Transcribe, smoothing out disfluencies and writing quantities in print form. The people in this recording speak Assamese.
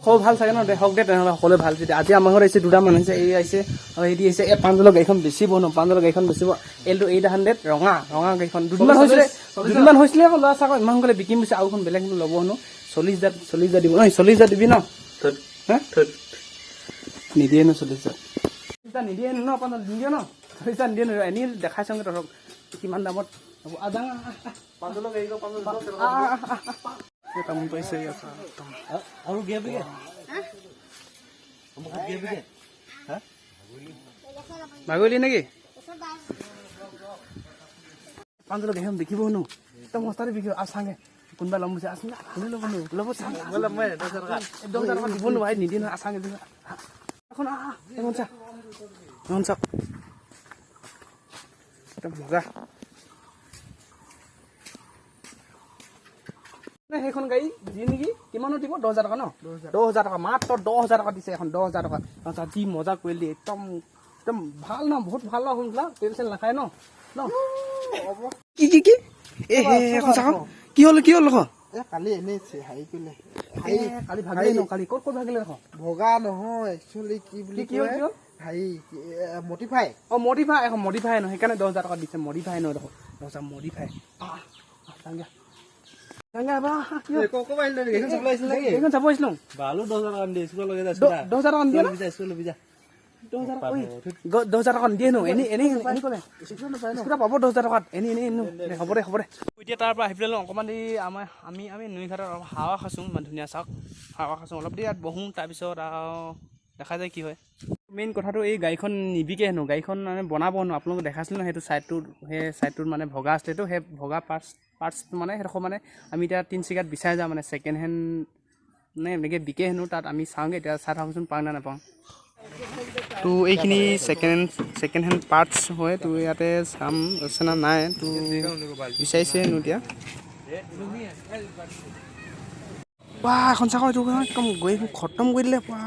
খবৰ ভাল চাগে ন? দে হওক দে তেনেহ'লে, সকলোৱে ভাল যদি। আজি আমাৰ ঘৰত আহিছে দুটা মানুহ আহিছে, এই আহিছে আৰু এইদি আহিছে। এই প্ৰাঞ্জলৰ গাড়ীখন বেচিব ন? প্ৰাঞ্জলৰ গাড়ীখন বেচিব, এলটো 800, ৰঙা ৰঙা গাড়ীখন। দুদিনমান হৈছিলে, দুদিনমান হৈছিলে আকৌ ল'ৰা চাগৈ ইমান সোনকালে বিকিম দিছে। আৰু এখন বেলেগ ল'ব হেনো 40,000, 40,000 দিব নহয়? 40,000 দিবি ন? হে, নিদিয়ে ন 40,000? 40,000 নিদিয়ে ন প্ৰাঞ্জল? নিদিয়ে ন? 40,000 নিদিয়ে ন? এনেই দেখাই চাওঁগে তহঁতক কিমান দামত হ'ব। আহ, আহ, আহ, আহ। তামোল পাইছে ইয়াত একদম। আৰু গিয়া বিকে। হা? ভাগৰিলি নেকি? প্ৰাঞ্জলৰ গাড়ীখন বিকিব হেনো, একদম সস্তাতে বিকিব। আৰু চাগে কোনোবা ল'ম বুজিছে, আচোন কোনে ল'ব নো? ল'ব চাগে। 10,000 টকা। 10,000 টকা দিব নো ভাই? নিদিয়ে নহয়। আচাগে এখন, আহ, এখন চা, এখন চাওক, একদম মজা। সেইখন গাড়ী যি নেকি কিমানত দিব? 10,000 টকা ন? 10,000 টকা, মাত্ৰ 10,000 টকা দিছে এখন, 10,000 টকা। যি মজা কোৱালিটি, একদম একদম ভাল ন? বহুত ভাল ন সোনকালে তেল চেল নাখায় ন? ন কি কি কি এ হে, এখন চাওক। কি হ'ল, কি হ'ল? এ কালি এনেই হেৰি কৰিলে। কালি ভাগিলে ন? কালি ক'ত ক'ত ভাগিলে দেখোন? ভগা নহয়, একচুৱেলি কি বুলি কি হ'ল, কি হ'ল? হেৰি মটিফাই। অ, মডিফাই, এখন মডিফাই ন? সেইকাৰণে 10,000 টকা দিছে। মডিফাই ন দেখোন, 10,000 মডিফাই। এইখন চাব আহিছিলো। ভালো, 10,000 টকা দিয়ে স্কুল লগে। 10,000 টকা নিদিয়ে ন? স্কুল ল'বি যা। 10,000 টকা, 10,000 টকা নিদিয়ে নো? এনেই এনেই এনেই ক'লে। স্কুটাৰ পাব 10,000 টকাত, এনেই এনেই দে, হ'ব দে, হ'ব দে। এতিয়া তাৰ পৰা আহি পেলাই অকণমান দেৰি আমাৰ আমি আমি নৈ ঘাটত অলপ হাৱা খাইছোঁ। ইমান ধুনীয়া চাওক, হাৱা খাইছোঁ। অলপ দেৰি ইয়াত বহোঁ, তাৰপিছত আৰু দেখা যায় কি হয়। মেইন কথাটো, এই গাড়ীখন নিবিকে হেনো, গাড়ীখন মানে বনাব হেনো। আপোনালোকক দেখাইছিলোঁ ন, সেইটো ছাইডটোত, সেই ছাইডটোত মানে ভগা আছিলেতো, সেই ভগা পাৰ্টছটো মানে সেইডোখৰ মানে আমি এতিয়া তিনিচুকীয়াত বিচাৰি যাওঁ, মানে ছেকেণ্ড হেণ্ড মানে এনেকৈ বিকে হেনো তাত। আমি চাওঁগৈ এতিয়া, চাই থাকোঁচোন পাওঁ নে নাপাওঁ। তো এইখিনি ছেকেণ্ড হেণ্ড পাৰ্টছ হয়। তো ইয়াতে চাম আছে না নাই। তো বিচাৰিছে হেনো এতিয়া। বা, এখন চাকৌ এইটো একদম গৈ খতম কৰি দিলে। বা।